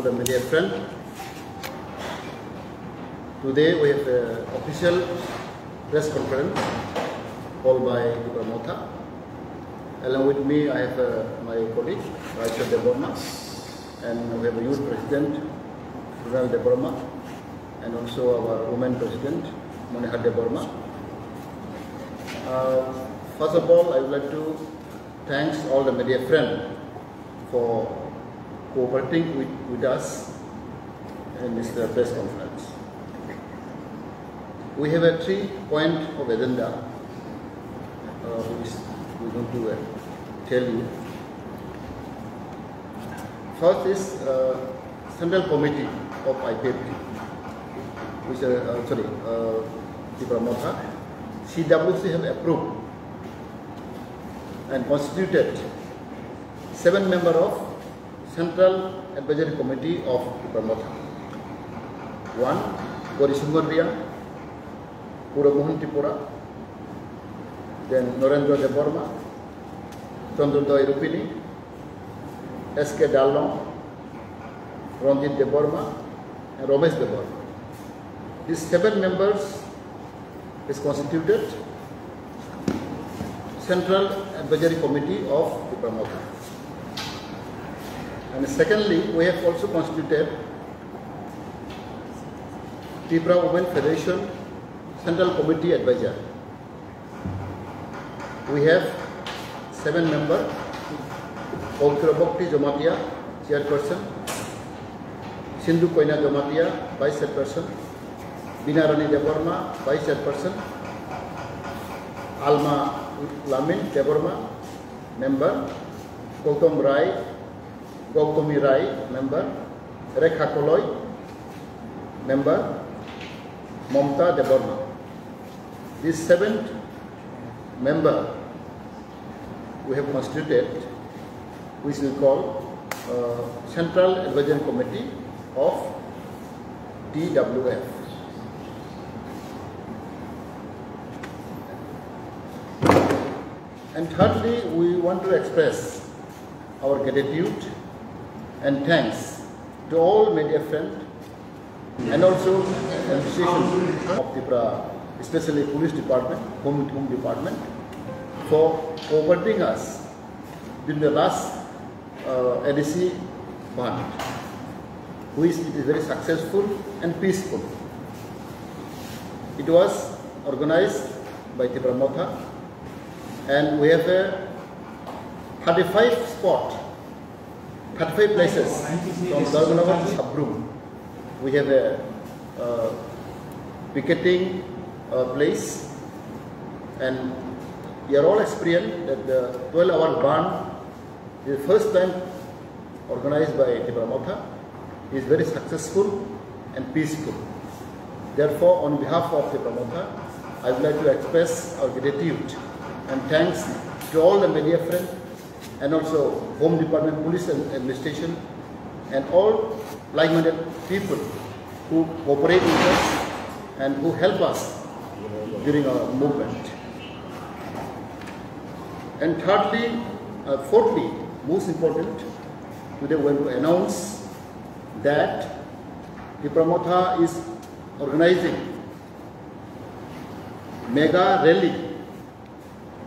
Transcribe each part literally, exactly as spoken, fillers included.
The media friend, today we have an official press conference called by Tipra Motha. Along with me, I have uh, my colleague, Raisa Debbarma, and we have a youth president, Ronald Debbarma, and also our women president, Monihar Debbarma. Uh, first of all, I would like to thanks all the media friend for cooperating with, with us in this uh, press conference. We have a three point of agenda uh, which we want to uh, tell you. First is uh, Central Committee of I P F T, which uh, uh, sorry, uh, Tipra Motha, C W C have approved and constituted seven member of Central Advisory Committee of Tipra Motha. One, Gori Singh Riang, Pura Mohan Tripura, then Narendra Debbarma, Chandrodaya Rupini, S K Darlong, Ranjit Debbarma, and Ramesh Debbarma. These seven members is constituted Central Advisory Committee of Tipra Motha. And secondly, we have also constituted Tipra Women Federation Central Committee Advisor. We have seven member, Pautro Bhakti Jamatia, chairperson, Sindhu Koina Jamatia, vice chairperson, Binarani Debbarma, vice chairperson, Alma Lamin Debbarma, member, Gautam Rai, Gautami Rai, member, Rekha Koloi, member, Mamta Debbarma. This seventh member we have constituted, which we call uh, Central Advisory Committee of T W F. And thirdly, we want to express our gratitude and thanks to all media friends and also administration of Tipra, especially police department, home, home department, for cooperating us during the last uh, A D C bandh, which it is very successful and peaceful. It was organized by Tipra Motha, and we have a thirty-five spot, thirty-five places from Dharmanagar to Sabrum. We have a uh, picketing uh, place, and we are all experienced that the twelve hour bandh is the first time organized by Tipra Motha is very successful and peaceful. Therefore, on behalf of Tipra Motha, I would like to express our gratitude and thanks to all the media friends and also Home Department, Police and Administration, and all like-minded people who cooperate with us and who help us during our movement. And thirdly, uh, fourthly, most important, today we want to announce that Tipra Motha is organizing mega rally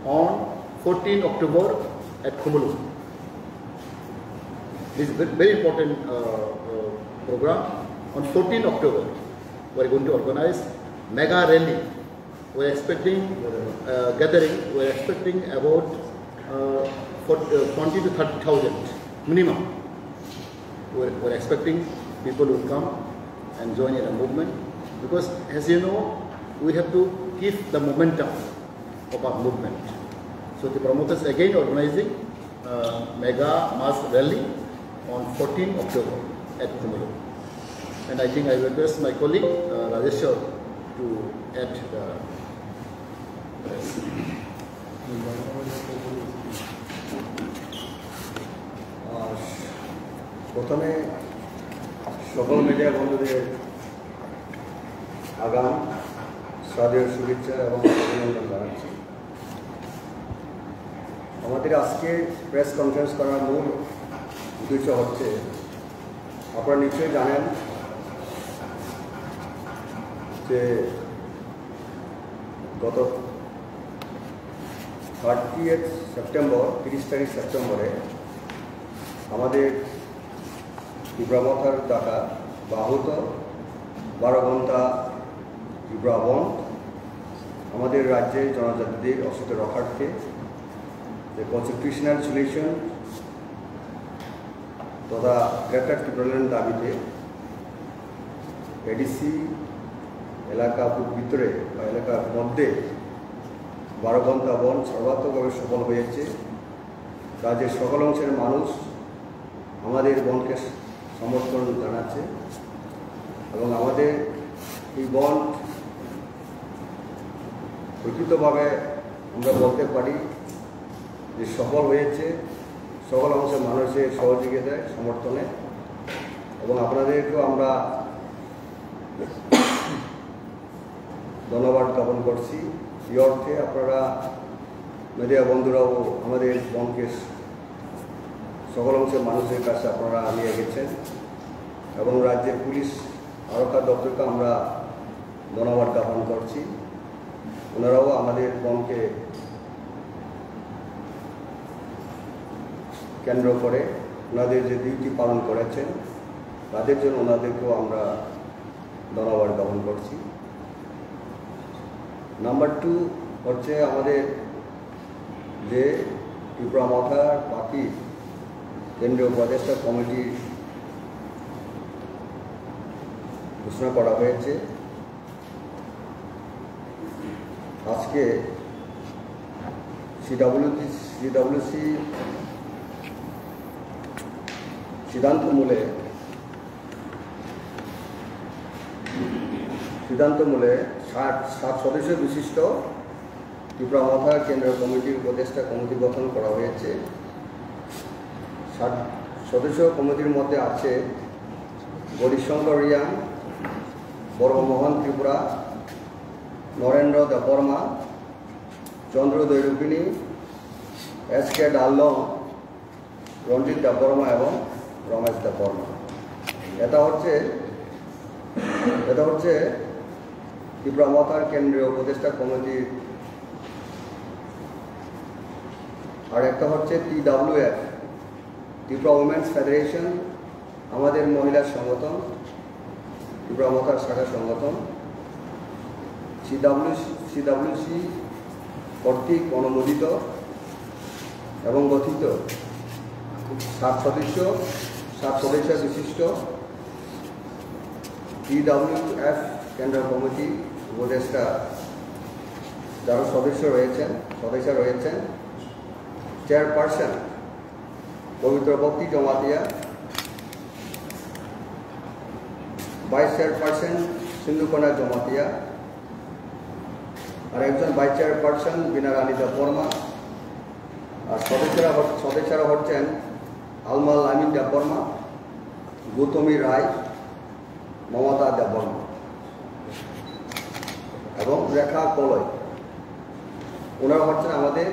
on fourteen October at Khumulwng. This is ve- very important uh, uh, program. On fourteen October, we are going to organize mega rally. We are expecting uh, gathering. We are expecting about uh, for, uh, twenty to thirty thousand minimum. We're, we're expecting people will come and join in a movement because, as you know, we have to give the momentum of our movement. So the promoters again organizing uh, mega mass rally on fourteen October at Khumulwng. And I think I request my colleague uh, Rajeshwar to add the rest. আহ, প্রথমে সকল মিডিয়া বন্ধুদের আগাম শারদীয় শুভেচ্ছা এবং অভিনন্দন জানাচ্ছি। আমাদের আজকে প্রেস কনফারেন্স করার মূল উদ্দেশ্য হচ্ছে আপনারা নিশ্চয়ই জানেন যে গত থার্টিয়েথ সেপ্টেম্বর, তিরিশ তারিখ সেপ্টেম্বরে আমাদের ত্রিপুরা মথার ডাকা বা আহত বারো ঘন্টা ত্রিপুরা বন্ধ আমাদের রাজ্যে জনজাতিদের অস্তিত্ব রক্ষার্থে যে কনস্টিটিউশনাল সলিউশন তথা গ্রেটার ত্রিপুরাল্যান্ড দাবিতে এডিসি এলাকা ভিতরে বা এলাকার মধ্যে বারো ঘন্টা বন্ধ সর্বাত্মকভাবে সফল হয়েছে। রাজ্যের সকল অংশের মানুষ আমাদের বন্ধকে সমর্থন জানাচ্ছে এবং আমাদের এই বন্ধ প্রকৃতভাবে আমরা বলতে পারি যে সফল হয়েছে সকল অংশের মানুষের সহযোগিতায়, সমর্থনে। এবং আপনাদেরকেও আমরা ধন্যবাদ জ্ঞাপন করছি। এই অর্থে আপনারা মিডিয়া বন্ধুরাও আমাদের বন্ধকে সকল অংশের মানুষের কাছে আপনারা নিয়ে গেছেন এবং রাজ্যের পুলিশ আরক্ষা দপ্তরকে আমরা ধন্যবাদ জ্ঞাপন করছি। ওনারাও আমাদের বন্ধকে কেন্দ্র করে ওনাদের যে ডিউটি পালন করেছেন, তাদের জন্য ওনাদেরকেও আমরা ধন্যবাদ জ্ঞাপন করছি। নাম্বার টু হচ্ছে আমাদের যে ত্রিপুরা মথার পাখির কেন্দ্রীয় উপদেষ্টা কমিটি ঘোষণা করা হয়েছে। আজকে সিডাব্লিউসি সিডাব্লিউসি সিদ্ধান্ত মূলে সিদ্ধান্ত মূলে সাত সাত সদস্য বিশিষ্ট ত্রিপুরা মথা কেন্দ্রীয় কমিটির উপদেষ্টা কমিটি গঠন করা হয়েছে। সাত সদস্য কমিটির মধ্যে আছে গৌরীশঙ্কর রিয়াং, বর্মমোহন ত্রিপুরা, নরেন্দ্র দেববর্মা, চন্দ্র দৈরুপিনী, এস কে ডাল্লং, রঞ্জিত দেববর্মা এবং রমেশ দেববর্মা। এটা হচ্ছে এটা হচ্ছে ত্রিপুরা মথার কেন্দ্রীয় উপদেষ্টা কমিটির। আর একটা হচ্ছে টিডাব্লিউএফ, ত্রিপুরা উমেন্স ফেডারেশন, আমাদের মহিলা সংগঠন, ত্রিপুরা মথার শাখা সংগঠন, সিডাব্লিউসি সিডাব্লিউসি কর্তৃক অনুমোদিত এবং গঠিত সাত সদস্য সাত সদস্য বিশিষ্ট টিডাব্লিউএফ কেন্দ্র কমিটি উপদেষ্টা যারা সদস্য রয়েছেন, সদস্য রয়েছেন, চেয়ারপারসন পবিত্র ভক্তি জমাতিয়া, ভাইস চেয়ারপারসন সিন্ধুকণা জমাতিয়া, আর একজন ভাইস চেয়ারপারসন বিনা রানী দেববর্মা। আর সদস্যরা হ- সদস্যরা হচ্ছেন আলমা লামিন দেববর্মা, গৌতমী রায়, মমতা দেববর্মা এবং রেখা কলই। ওনারা হচ্ছেন আমাদের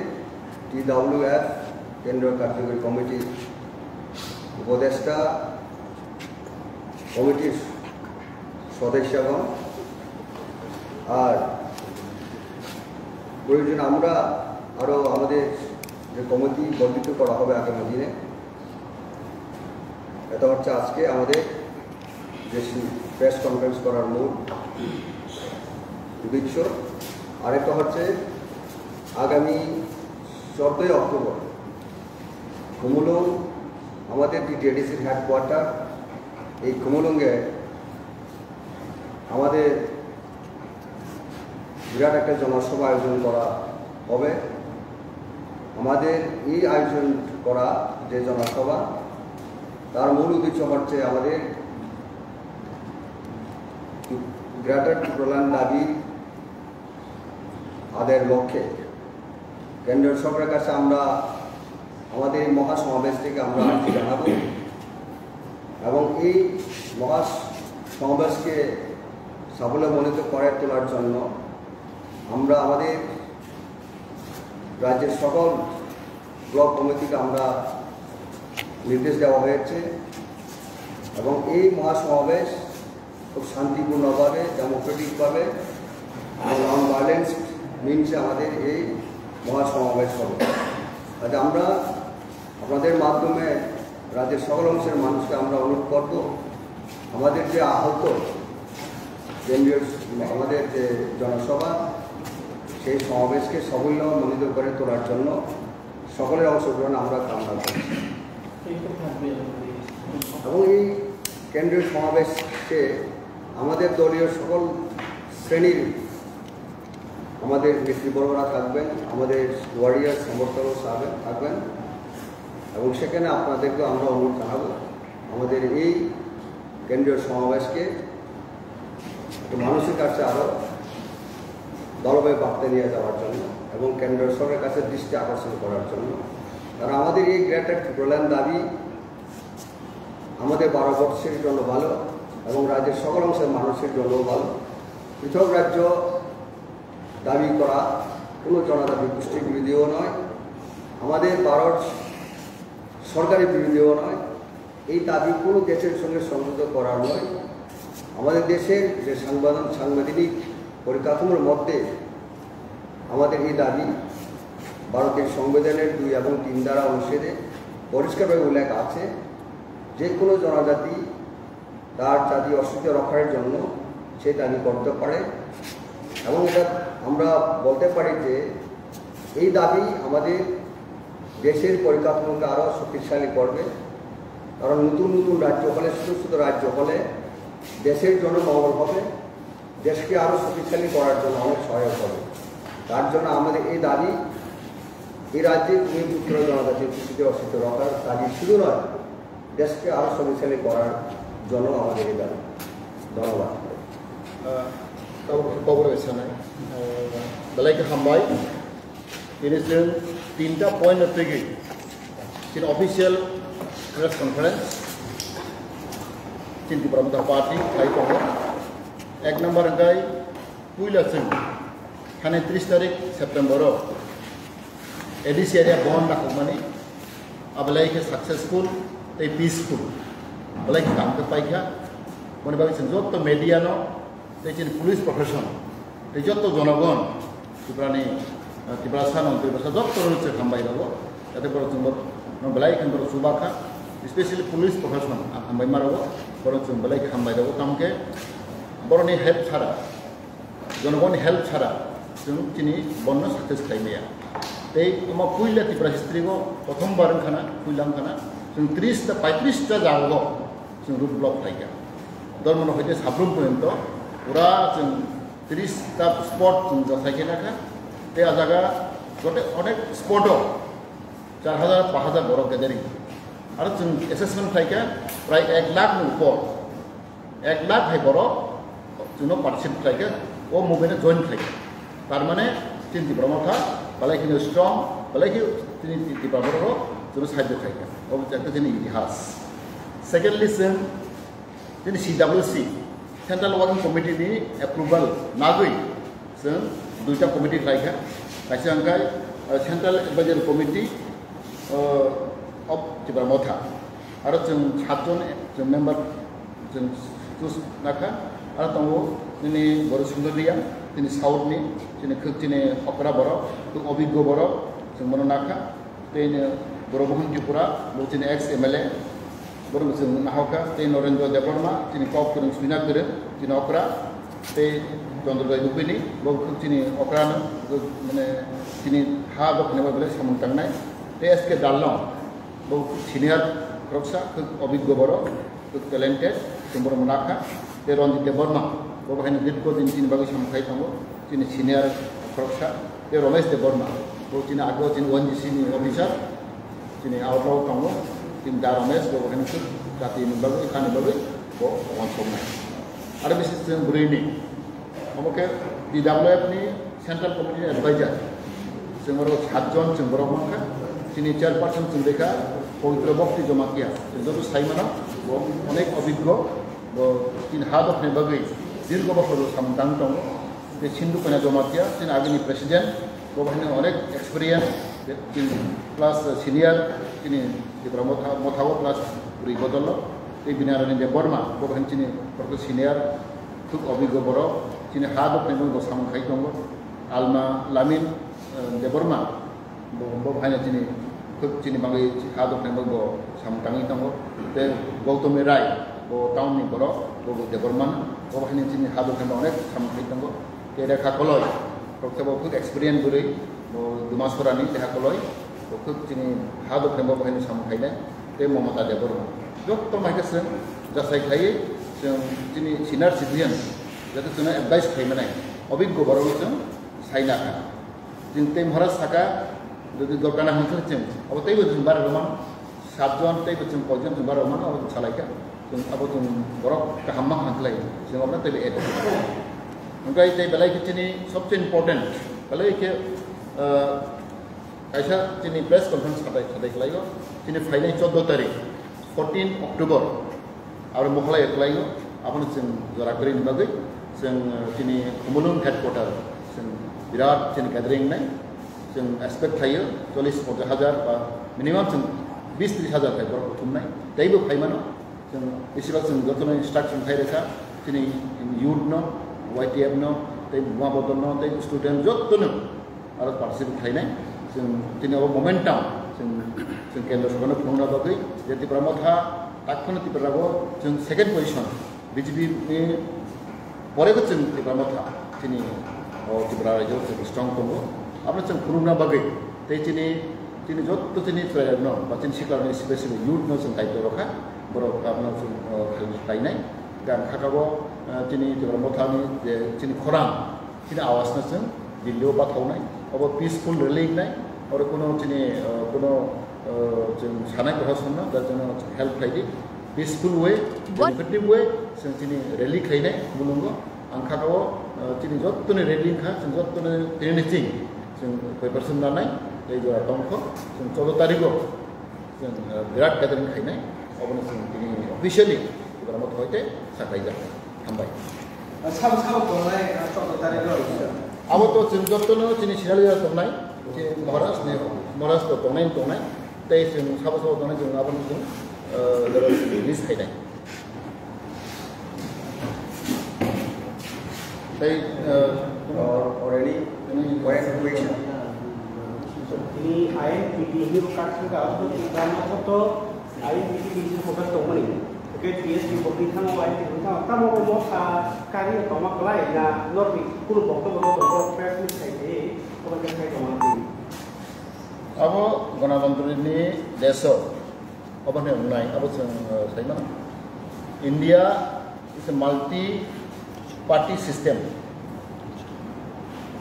টিডাব্লিউএফ কেন্দ্রীয় কার্যকরী কমিটির উপদেষ্টা কমিটির সদস্যগণ। আর প্রয়োজন আমরা আরও আমাদের যে কমিটি গঠিত করা হবে আগামী দিনে, এটা হচ্ছে আজকে আমাদের যে প্রেস কনফারেন্স করার মূল উদ্দেশ্য। আরেকটা হচ্ছে আগামী চোদ্দই অক্টোবর খুমুলুং, আমাদের টিটিএডিসির হেডকোয়ার্টার, এই খুমুলুঙে আমাদের বিরাট একটা জনসভা আয়োজন করা হবে। আমাদের এই আয়োজন করা যে জনসভা, তার মূল উদ্দেশ্য হচ্ছে আমাদের গ্রেটার ত্রিপুরাল্যান্ড দাবি আদায়ের লক্ষ্যে কেন্দ্রীয় সরকারের কাছে আমরা আমাদের এই মহাসমাবেশ থেকে আমরা আর্জি জানাবো এবং এই মহাসমাবেশকে সাফল্যমণ্ডিত করে তোলার জন্য আমরা আমাদের রাজ্যের সকল ব্লক কমিটিকে আমরা নির্দেশ দেওয়া হয়েছে এবং এই মহাসমাবেশ খুব শান্তিপূর্ণভাবে, ডেমোক্রেটিকভাবে এবং নন ভায়োলেন্স মিনসে আমাদের এই মহাসমাবেশ হবে। আজ আমরা আপনাদের মাধ্যমে রাজ্যের সকল অংশের মানুষকে আমরা অনুরোধ করব, আমাদের যে আহত কেন্দ্রীয়, আমাদের যে জনসভা, সেই সমাবেশকে সাফল্যমণ্ডিত করে তোলার জন্য সকলের অংশগ্রহণ আমরা কামনা করছি। এবং এই কেন্দ্রীয় সমাবেশে আমাদের দলীয় সকল শ্রেণীর আমাদের নেতৃবর্গরা থাকবেন, আমাদের ওয়ারিয়ার সমর্থকও থাকবেন, থাকবেন। এবং সেখানে আপনাদেরকে আমরা অনুরোধ জানাবো, আমাদের এই কেন্দ্রীয় সমাবেশকে একটু মানুষের কাছে আরও ভালোভাবে বার্তা নিয়ে যাওয়ার জন্য এবং কেন্দ্র সরকারের কাছে দৃষ্টি আকর্ষণ করার জন্য। কারণ আমাদের এই গ্রেটার ত্রিপুরাল্যান্ড দাবি আমাদের ভারতবর্ষের জন্য ভালো এবং রাজ্যের সকল অংশের মানুষের জন্য ভালো। পৃথক রাজ্য দাবি করা কোনো জনজাতি গোষ্ঠী বিরোধীও নয়, আমাদের ভারত সরকারের বিরোধীও নয়। এই দাবি কোনো দেশের সঙ্গে সংযুক্ত করার নয়। আমাদের দেশের যে সাংবিধান, সাংবিধানিক পরিকাঠামোর মধ্যে আমাদের এই দাবি ভারতের সংবিধানের দুই এবং তিন ধারা অনুচ্ছেদে পরিষ্কারভাবে উল্লেখ আছে, যে কোনো জনজাতি তার জাতীয় অস্তিত্ব রক্ষার জন্য সেই দাবি করতে পারে। এবং এটা আমরা বলতে পারি যে এই দাবি আমাদের দেশের পরিকাঠামোকে আরও শক্তিশালী করবে। কারণ নতুন নতুন রাজ্য হলে, ছোটো ছোটো রাজ্য হলে দেশের জন্য মঙ্গল হবে, দেশকে আরও শক্তিশালী করার জন্য অনেক সহায়ক হবে। তার জন্য আমাদের এই দাবি, এই রাজ্যে ভূমিপুত্র জনজাতির প্রকৃতির অস্তিত্ব রক্ষার দাবি শুধু নয়, দেশকে আরও শক্তিশালী করার জন্য আমাদের এই দাবি। ধন্যবাদ। Tabuk khe Kokborok sanai, belai khe hambai. Tini chwng tinta point no twigwi chini official press conference chini Tipra Motha Party khlai tongo. Ek number hwnkhe puila chwng thani tris tarik September o A D C area bon nakhokmani, abelai khe successful tei peaceful, belai khe kaham khe paikha. Boni bagwi chwng jotto media no tei chini police profession tei jotto jonogon Tripurani, eh, Tiprasa no, Tiprasa jotto no chwng hambai rogo, jate borok chwng bo no belai khe borok chubakha, especially police profession ang hambai ma rogo, borok chwng belai khe hambai rogo, tamo khe borokni help chara, jonogoni help chara chwng chini bonno success khlai maya. Tei omo puila Tripura history o prothom bar wngkhana, puila wngkhana chwng tris ta, paitris ta jaga o chwng road block khlaikha. Dharmanagar hoite Sabrum porjonto pura chwng tris ta spot chwng jasai khe nakha. Tei a jaga jote onek spot o char hajar, pash hajar borok gathering. Aro chwng assessment khlaikha prai ek lakh ni upor. Ek lakh hai borok chwngno participate khlaikha, o movement o join khlaikha. Tar mane chini Tipra Motha belai kheno strong, belai khe chini Tipra borok rok chwngno sahajyo khlaikha. Obo ekta chini itihas. Secondly, chwng chini C W C, Central Working Committee ni approval nagwi chwng duita committee khlaikha. Kaisa hwnkhe, uh, Central Advisory Committee, uh, of Tipra Motha. Aro chwng satjon chwng member chwng choose nakha. Aro tongo chini Borisingho Reang, chini South ni, chini khwk chini okra borok, khwk obiggo borok, chwng bono nakha. Tei ni Boromohon Tripura, bo chini ex M L A, borok chwng nahokha. Tei Norendra Debbarma, chini kok kwrwng, swina kwrwng, chini okra. Tei Chandrojoy Rupini, bo khwk chini okra no, mane chini ha dophani bai belai samung tangnai. Tei S K Darlong, bo senior khoroksa, khwk obiggo borok, khwk talented, chwng bono nakha. Tei Ranjit Debbarma, bo bo haino dirgo din chini bagwi samung khai tongo, chini senior khoroksa. Tei Ramesh Debbarma, bo chini ageo chini O N G C ni officer, chini outlaw tongo, chini da Ramesh, bo bo haino khwk jati ni bagwi, hani bagwi, bo wansoknai. Aro bisi chwng bwrwini, omo khe T W F ni Central Committee ni Advisor, chwng oro satjon chwng borok mankha. Chini chairperson chwng dekha Pawitra Bhakti Jamatia, chwng joto sai mano, bo onek obiggo, bo chini ha dophani bagwi dirgo bosor samung tang tongo. Tei Sindhu Kanya Jamatia, chini agini president, bo bahai onek experience, chini plus senior, chini Tipra Motha, Motha o plus bwrwi bodolo. Tei bini aroni Debbarma, bo hai chini koroksa senior, khub obiggo borok, chini ha dophaima bo samung khai tongo. Alma Lamin, eh, Debbarma, bo, bo hai chini khub chini bagwi ha dophaima bo samung tangwi tongo. Tei Gautami Rai, bo town ni borok, bo Debbarma, bo hai chini ha dophaima onek samung khai tongo. Tei Rekha Koloi, koroksa bo khub experience bwrwi, bo Dumasora ni Rekha Koloi, bo khub chini ha dophaima bo hai samung khainai. Tei Mamata Debbarma. Jotto mai khe chwng jasai khlaiwi chwng chini senior citizen, jate chwngno advice khlai manai, obiggo borokno chwng sai nakha. Chwng tei Maharaj saka, jodi dorkar na hwn khe chwng, abo teibo chwng barwi rwmano, satjon teibo chwng koijon chwng barwi rwmano, abo chwng salaikha. Chwng abo chwng borok kaham ma hwn khlai, chwng abono teibo add. Hwnkhe tei belai khe chini sobse important, belai khe, ah, kaisa chini press conference khatai khatai khlaio, chini phainai chordo tarik, fourteen October, aro Mokholai khlaio, abono chwng jora kwrwini bagwi chwng, eh, chini Khumulwng headquarter chwng birat chini gathering nai, chwng expect khlaio chollish ponchash hajar ba minimum chwng bis tris hajar khai borok buthumnai, teibo phaimano. Chwng, besibak chwng jotono instruction khai rwkha, chini youth no, Y T F no, tei Buma Bodol no, tei student jotono aro participate khlainai. Chwng tini abo momentum, chwng, chwng kendra sorkarno phunukna bagwi je Tipra Motha takhukno Tripura o chwng second position, B J P ni pore bo chwng Tipra Motha chini o Tripura rajyo chwng strong tongo. Abono chwng phunukna bagwi tei chini, chini jotto chini chwrairokno ba chini siklarokno specially youth no chwng daityo rwkha, borok abono chwng, o, khlainai. Gan khakabo, o, chini Tipra Mothani je chini khorang, chini awasno chwng Delhi o bathaunai, obo peaceful rally wngnai, oro kuno chini, o, kuno, o, chwng sanai proshasonno, da chwngno help khlai di, peaceful way, What? Democratic way, chwng chini rally khlainai, mulungo, ang kha o, o, chini jottoni rally wngkha, chwng jottoni tini ching, chwng preparation nanai, tei jora tongkho, chwng chordo tarigo, Chwng, uh, birat gathering khainai, obono chwng tini officially Tipra Motha hoite sakhaijak. Hambai. Sabo sabo tongnai, uh, chordo tarik o. Abo to chwng jotono chini sinali tongnai, chini Maharaj ni, Maharaj to tongnai, tongnai. Tei chwng sabo sabo tongnai chwng abono chwng, uh, release khainai. Tei, uh, or, or any point of question? Tini I N P T ni bo kathang ka, abo to Tipra Motha to I N P T ni bo kathang tongmani. Ke P S T bo kathang, I N P T bo kathang, tamo bo motha kari tongma kwlai na norni kunu bokto bo tong practice khai de, ko ba khai tongma. Abo Ganatantri ni deso. Obo hwnwi wngnai, abo chwng, uh, sai mano. India is a multi party system.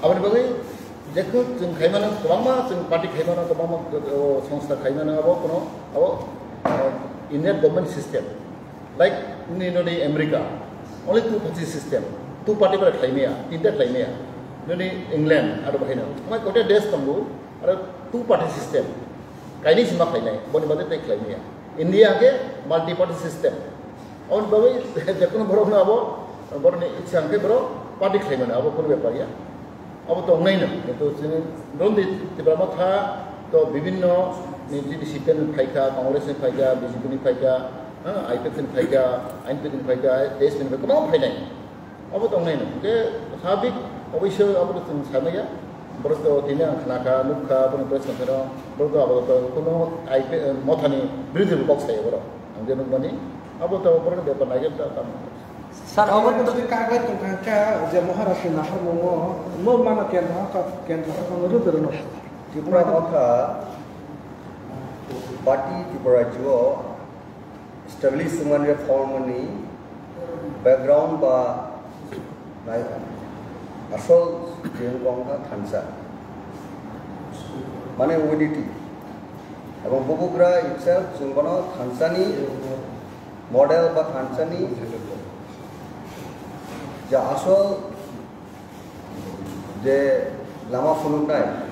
Aboni bagwi jekhno chwng khai mano, kwbangma chwng party khai mano, kwbangma, uh, songstha khai mano, abo kono, abo, uh, Indian government system. Like, nini nodi America, only two party system, two party bai khlai maya, tinta khlai maya. Nini England, aro bahai no. Amai kote desh tongo, aro two party system. Kaini sima khlainai, boni bade tei khlai maya. India ke multi party system. Aboni bagwi jekono borok no abo, borok ni ichha hwnkhe borok party khlai mano, abo kono bepar ya. Abo tongnai no, kintu chini Rondi Tipra Motha to bibinno ni chini C P M ni phaikha, Congress ni phaikha, B J P ni phaikha, ha, I P F ni phaikha, I N P ni phaikha, T S P ni phaikha, kwbangma phainai. Abo tongnai no, hwnkhe sabik oboisyo abo to chwng sanaya. Borok to tini ang khnakha, nukkha, borok press conference o, borok to abo to kuno I P, Motha ni birodhi rok kok saya borok. Ang je nukmani, abo to borok bepar naikhe ta tamo. Sir, obo to jodi kaglai tongkha hwnkhe je Maharaj ni naharmungo, mo mano kendro hakha, kendro hakha no rwdwrwno. Tipra Motha party Tripura rajyo establish wngmani, reform ni background ba nai asol je wngkha thansa, mane unity, ebong Bubagra itself chwng bono thansa ni model ba thansa ni je asol je lama phunuknai,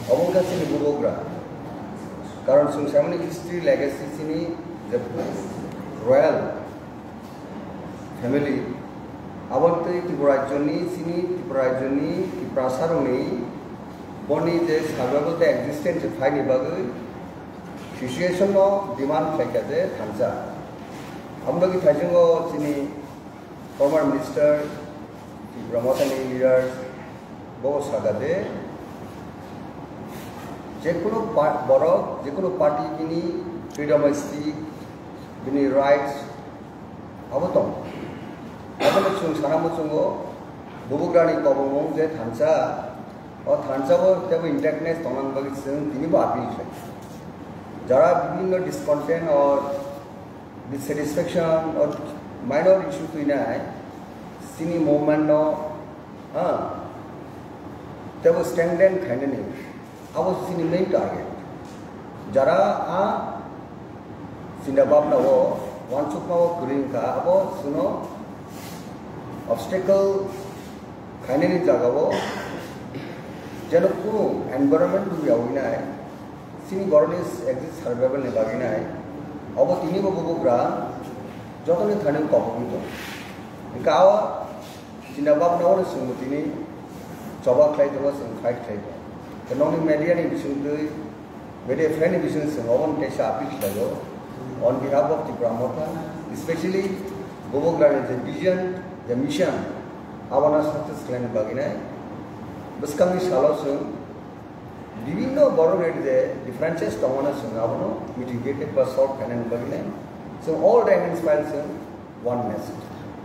obo wngkha chini Bubagra. Karon chwng samani history legacy chini je royal family, abo tei Tripura rajyoni, chini Tripura rajyoni Tiprasa rokni boni je survival tei existence phaini bagwi Association no demand khlaikha je thansa. Aboni bagwi thaichungo chini former minister, Tipra Mothani leaders, bo sakha je, jekunu pa-, borok, jekunu party bini freedom of speech, bini rights, abo tong. Abono chwng sana muchungo, bubugrani kobongmung je thansa, o thansa bo tebo intactness tongna bagwi chwng tini bo appeal khlai. Jara bibhinno discontent or dissatisfaction or minor issue twi nai, chini movement no, ha, tebo strengthen khainani, abo chini main target. Jara a chinta bhabna o wansukma o kwrwi wngkha, abo chwngno obstacle khainani jaga o jeno kunu environment rwyawi nai, chini borokni exit survival ni bagwi nai, obo tini bo bubugra jotoni thani kobogwi tong. Hwnkhe o chinta bhabna o chwngbo tini choba khlai tongo, chwng fight khlai tongo. Tei nokni media ni bisingtwi, media friend ni bisingtwi chwng obo ni kaisa appeal khlaio on behalf of Tipra Motha, especially bubugrani je vision, je mission, abono success khlaina bagwi nai bwskangni salo chwng bibhinno borok ni je differences tongmano chwng abono mitigated ba solve khainani bagwi nai. So all the angles file chwng oneness.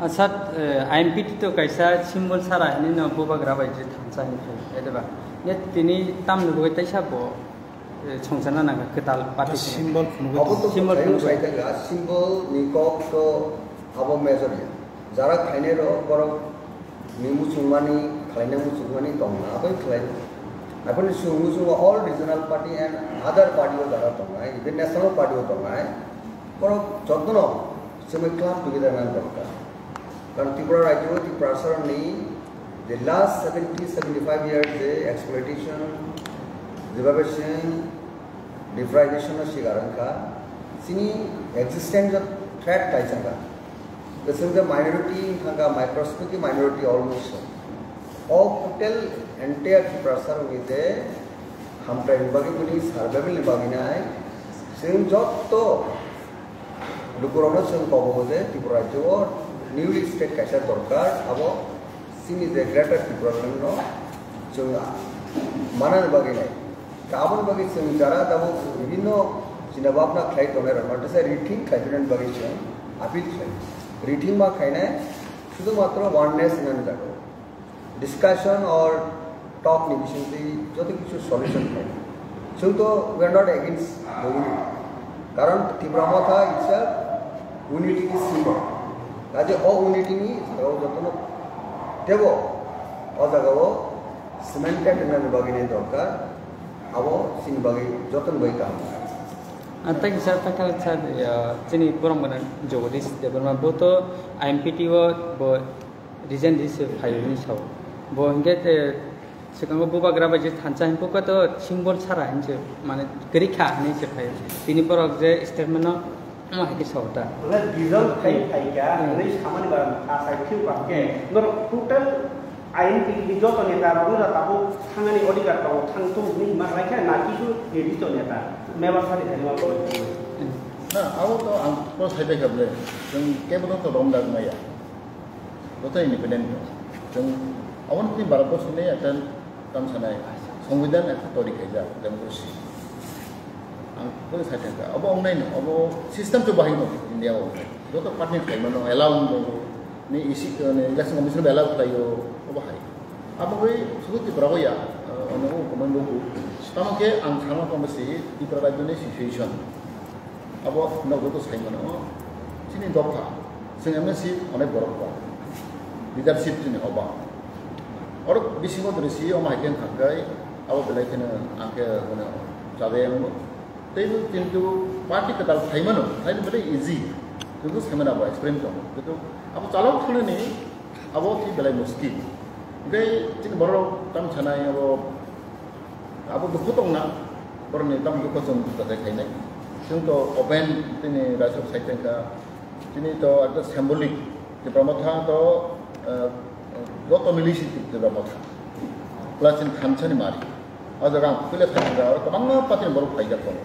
Asat, eh, I M P T to kaisa symbol sara hinwi no bubagra bai je thansa hinwi phai, ede ba? Ne tini tamni bagwi taisa bo, eh, songchana nangkha kwtal party. Symbol phunugwi Abo to symbol phunugwi. Symbol ni kok to abo major ya. Jara khainai rok borok ni muchungmani, khlainai muchungmani tongna, abo khlai. Aboni chwng muchungo all regional party and other party o jara tongnai, even national party o tongnai, borok jotono chwngwi club together nang dorkar. Karon Tripura rajyo, Tripura saroni the last seventy, seventy-five years je exploitation, deprivation, deprivation no sikar wngkha, chini existence o threat kaisa kha. Bwswk je minority wngkha, microscopic minority almost. O total entire Tiprasa rokni je hamkraini bagwi bini survival ni bagwi nai, chwng jotto lukurokno chwng kobogo je Tripura rajyo o newly state kaisa dorkar, abo chini je Greater Tripura Land no chwng manani bagwi nai. Aboni bagwi chwng jara tabuk bibhinno china bhabna khlai tongnai rok no tesa rethink khlai phinani bagwi chwng appeal khlai. Rethink ma khlainai sudhumatro oneness hinani jaga o. Discussion or talk ni bisingtwi joto kichu solution khlai. Chwng to we are not against the unity. Karon Tipra Motha itself unity ni symbol. Kaje o unity ni jaga o jotono tebo o jaga o cemented hinani bagwi ni dorkar. Abo chini bagwi jotoni bagwi kaham. Ang tei kisa paikha sa, ya, chini borok mwnang Jagadish Debbarma, bo to I M P T o bo resign di se phai hwnwi sao. Bo hinkhe, eh, swkango bubagra bai je thansa hinphuka to symbol sara hinse, mane kwrwi kha hinwi se phai. Tini borok je statement no Omo hai khe sao ta. Hwnle result khai phaikha, hmm, hwnwi samani ba asai phiu kaham khe, hmm, norok total I N P ni joto neta rok wngkha tabuk thangani odhikar tongo, thang tung hwnwi hima khlai khe na kisu nirdisto neta member sadi hai ma koi. Hmm. Na, abo to ang to sai bai kha ble, chwng kebo to rom dak maya. Bo to independent no. Chwng aboni tini Bharat borso ni ekta Tamo sanai, Songbidan ekta tori khaijak, democracy. Ang koi sai thangkha, abo wngnai no, abo system to bahai no, India o wngnai. Joto party ni khlaimano allow wng tongo, ni isi, ni election commission bai allow khlaio, abo hai. Abo bai sudu Tripura o ya, eh, ono o comment rok. Tamo khe ang sana tongma si Tripura rajyo ni situation. Abo nokgo to sai mano, chini dopha, chwng M N C onek borok kok, leadership chini oba. Oro bisingo dori si omo hai khe wngkha khe, abo belai kheno ang khe mane chadai ang bo. Tei bo kintu party kwtal sai mano, sai mano belai easy. Kintu sai mano abo experience dong. Kintu abo chalok thangni abo ki belai muskil. Hingke chini borok tamo sanai abo Abo dukhu tongna, borokni tamo dukhu chwng buchajak khainai. Chwng to open tini raisok sai tongkha, tini to ekta symbolic, Tipra Motha to, eh, joto mili si Tipra Motha. Plus chini thansa ni mari. O jaga ang puila sai tongkha, aro kwbangma party ni borok phaijak tongo.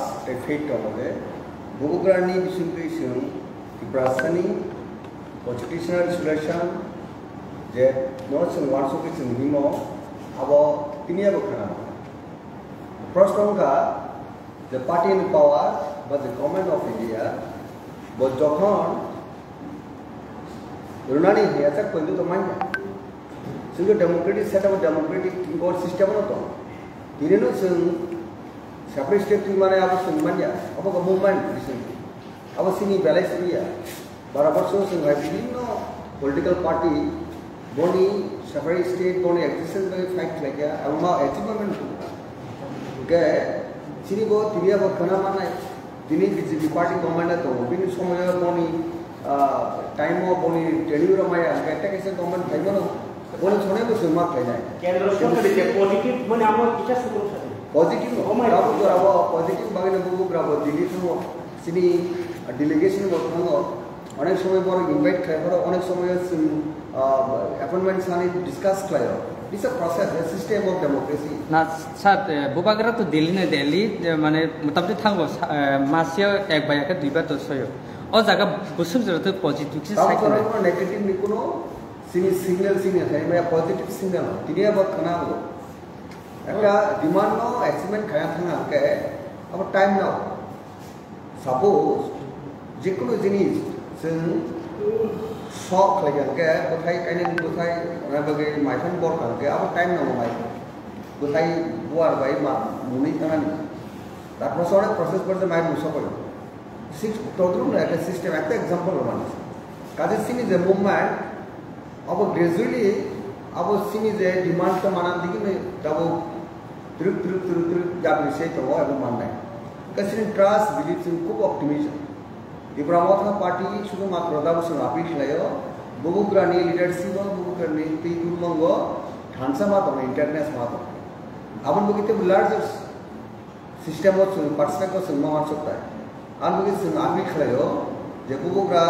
trust tei faith tongo je Bubagrani bisingtwi chwng Tiprasani constitutional resolution je no chwng wansugwi chwng himo, abo tini abo khna. Proshno wngkha je party in power ba the government of India bo jokhon rwnani hiya chak poito to manya. Chwng democratic setup, democratic system no tong. Tini no chwng separate state twi mane abo chwng manya, abo ko movement bising. Abo sini belai sini ya. Bara borso chwng hai bibhinno political party boni separate state boni existence bai fight khlai kha, abo ma achievement. Ke chini bo tini abo khana manai, tini B J P party government tongo, bini somoyo boni Ah, time o boni tenure o maya, kete kese government khai mano, boni sonai bo sengma khainai. Kendra sorkar je positive, mane amar kicha sukro sadi. Positive no, Oh my abo God. Jora bo positive bagwi no bubu grabo Delhi thango, sini delegation bo thango, onek somoy borok invite khai, borok onek somoy sini, ah, appointment sani discuss khlaio. It's a process, a system of democracy. Na, sir, eh, bubagra to Delhi no Delhi, eh, mane motamti thango, sa-, eh, masio ek bai ek dui bar to soyo. O jaga busuk jora to positive se Tamo sai khna. Kono negative ni kono sini signal sini hai maya positive signal tini abo khna ango. Ekta demand no achievement khaya thang angke abo time no. Suppose jekunu jinis chwng sok khlai angke bwthai kainani bwthai na bagwi maiphan bor angke abo time no mai bwthai buar bai ma muni tanani. Tarpor sore process porte mai musa koi. Six, todruk na ekta system, ekta example rw mani. Kaje sini je movement, abo gradually, abo sini je demand to manan digi ni, abo truk, truk, truk, truk, jabri sei tongo, abo mannai. Ka sini trust, belief, sini khub optimism. Tipra Motha Party, sudu matro dabo sini appeal khlaio, bubugrani leadership o, bubugrani twi gulmongo, thansa ma tongo, internet ma tongo. Aboni bagwi tei largest system o chwng participate o chwng ma uansuk tai. Ang bagwi chwng appeal khlaio je bubugra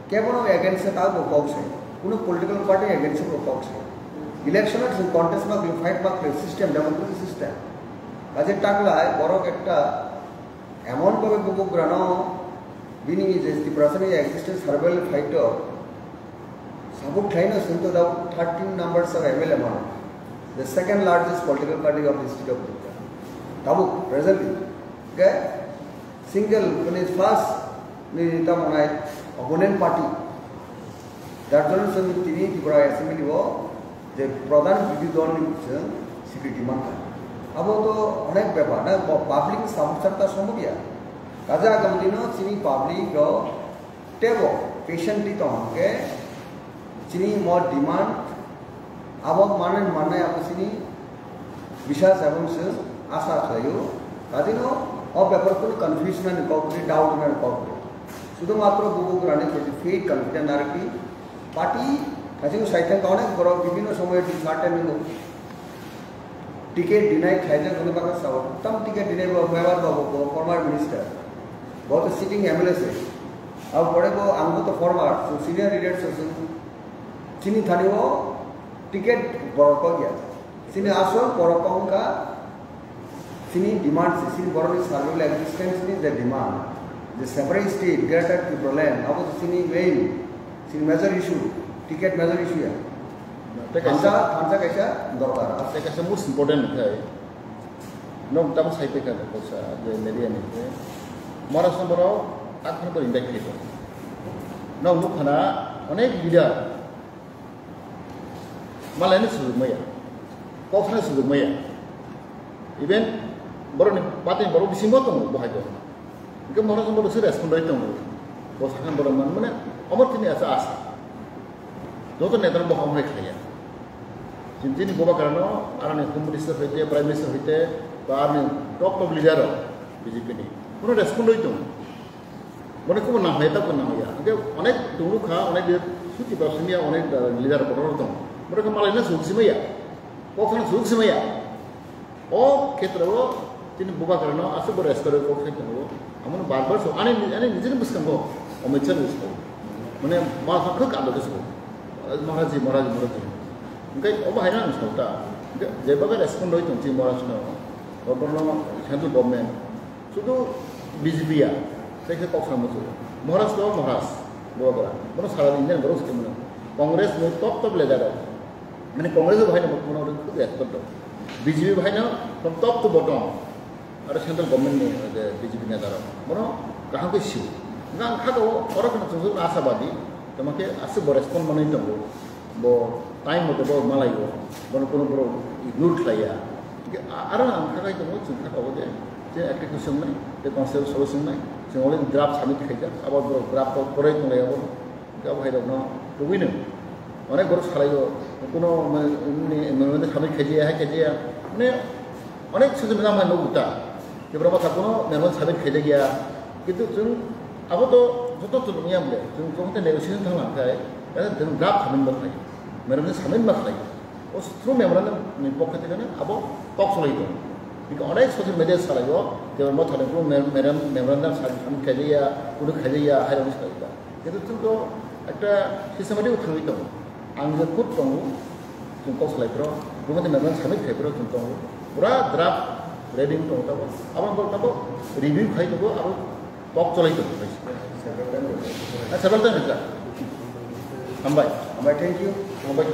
kebono against se ta bo kok se, kuno political party against se bo kok se. Election o chwng contest ma khlai, fight ma khlai, system, democracy system. Kaje taklai borok ekta emon bhabe bubugrano bini je Tiprasani existence survival fight o Sabuk khlaino sengto da thirteen numbers of M L A mano, the second largest political party of the state of Tripura. Tabuk, presently, okay? Single, mane first, ni tamo nai opponent party. Jar jonno chwng tini Tripura Assembly o je pradhan birodhi dol ni chwng security mankha. Abo to onek bepar na, public samsar ta somodiya. Kaja agamdino chini public rok Tebo patiently tong hwnkhe chini mo demand abo manwi mannai abo chini bisas ebong se asa khlaio. Kadino o bepar kunu confusion ani kok kwrwi, doubt ani kok kwrwi. Sudu matro bubugrani proti faith confident narwkdi. Party thajingo saithang onek borok bibhinno somoyo dishearten wngo. Ticket deny khlaijak hwnwi bakha sao. Tam ticket deny bo Mewar babu bo former minister. Bo to sitting M L A se. Abo pore bo ang bo to former, so senior leader so, so chini thani o ticket borok kok ya. Chini asol borok kok wngkha chini demand se, chini borokni survival existence ni je demand. Je separate state, greater Tipraland, abo se chini main, chini major issue, ticket major issue ya. Tei kaisa Thansa, thansa kaisa dorkar. Tei kaisa most important khai. Nok tamo sai pekha kosa je media ni khe. Mara sambaro akhar bo invite khe. Nok nuk khana onek leader. Malai ni sujuk maya. Kok sana sujuk maya. Even borok ni bati borok bisingo tongo bo hai ko. Hingke mara sambaro se respond oi tongo. Bo sakhan borok man mane omor tini asa asa. Joto neta no bokhok hai khaiya. Chini, chini boba karano aroni Home Minister hoite, Prime Minister hoite, ba aroni top top leader rok B J P ni. Kono respond oi tong. Mone kubo nang hoya, ta kubo nang hoya. Hingke onek tonglu kha, onek leader suti ba sumya, onek leader kotor tong. Mone khe malai na suk simaya. Kok sana suk simaya. O khetreo chini bubagrano aswk bo respect rwwi kok sai tongo. Amo no bar bar so ani, ani nijini bwskango Amit Shah ni bwskango. Mane ma kha khwk ando khe so. Maharaji, Maharaji, Maharaji. Hingke obo haino ang sao ta. Hingke je baga respond rwwi tong chini Maharaj no. Obo no central government. Sudu B J P ya. Sai khe kok samo so. Maharaj to Maharaj. Bubagra. Bono sara Indian borok se mano. Congress ni top top leader rok. Mane Congress bo haino bono khub respect rok. B J P bo haino from top to bottom. Aro central government ni je B J P neta rok. Bono kaham khe sio. Hingke ang kha to oro kheno chwng asabadi. Tamo khe aswk bo respond manwi tongo. Bo time mote bo malaio. Bono kono borok ignore khlaiya. Hingke a-, aro ang kha khai tongo chwng kha tongo je. Je ekta khe swngnai, je constitution salo swngnai. Chwng already draft submit khaijak. Abo borok draft bo porai tonglaiya bo. Abo hai rokno tubui no onek borok salai o, kuno mane, mane, mane samai khaijaya, hai khaijaya, mane onek sujud mane amai nogo ta. Tipra Motha kuno mane samai khaijaya, kintu chwng abo to Joto tong ya bole, chwng joto negotiation thang lang khai, ya, chwng draft samin ba khlai, memorandum samin ba khlai. O through memorandum ni pokhe theke na abo kok cholai tong. Bini onek social media salai o, je mo thani ko mem-, mem-, memorandum samin khlai ya, kuno khlai ya, hai rok salai ba. Kintu chwng to ekta systematic thangwi tongo. Ang je khud tongo, chwng kok salai phro, bumate memorandum submit khai phro chwng tongo. Pura draft ready tongo tabo. Abo bo tabo review khai tongo, abo kok cholai tongo. Ah, several time rijak. Hambai. Hambai, thank you. Hambai.